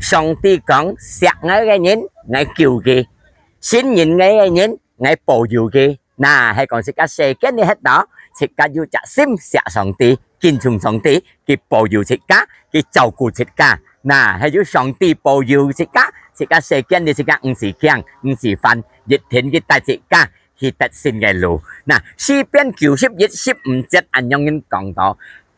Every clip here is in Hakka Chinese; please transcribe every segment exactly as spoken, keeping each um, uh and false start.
上帝講：「惜𠊎个人，𠊎救佢；信認𠊎个人，𠊎保佑佢。」那係講自家世間裡歇到，自家有隻心惜上帝，敬重上帝，佢保佑自家，佢照顧自家。那係有上帝保佑自家，自家世間裡自家毋使驚，毋使煩，一定佢帶自家去得勝个路。那詩篇九十一十五節恁樣講到，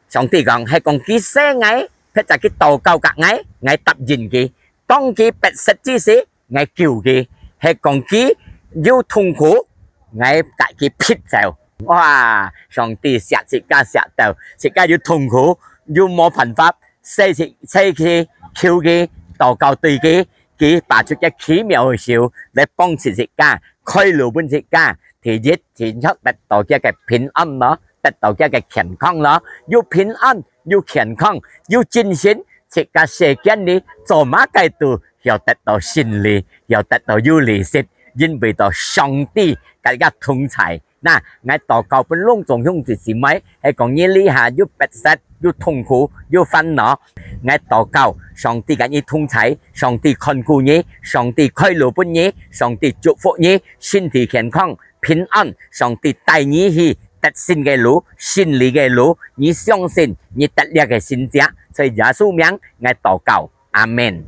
上帝講：「係講佢惜𠊎，或者佢禱告佮𠊎，𠊎答應佢。當佢迫切之時，𠊎救佢；係講佢有痛苦，𠊎佮佢撇走。」哇！上帝惜自家惜到，自家有痛苦，有無辦法，使自，使佢求佢，禱告對佢，佢拔出个奇妙个手來幫助自家，開路分自家。第一，正確得到佢个平安咯，得到佢个健康咯，有平安，有健康，有精神，自家世間裡做麼个都要得到勝利，要得到有利息，因為到上帝佮佢同在。那𠊎禱告分攏總兄弟姊妹，係講你這下有迫切，有痛苦，有煩惱，𠊎禱告，上帝佮你同在，上帝看顧你，上帝開路分你，上帝祝福你，身體健康，平安，上帝帶你去得勝个路，勝利个路。你相信，你得這个神蹟，在耶穌名𠊎禱告，阿們。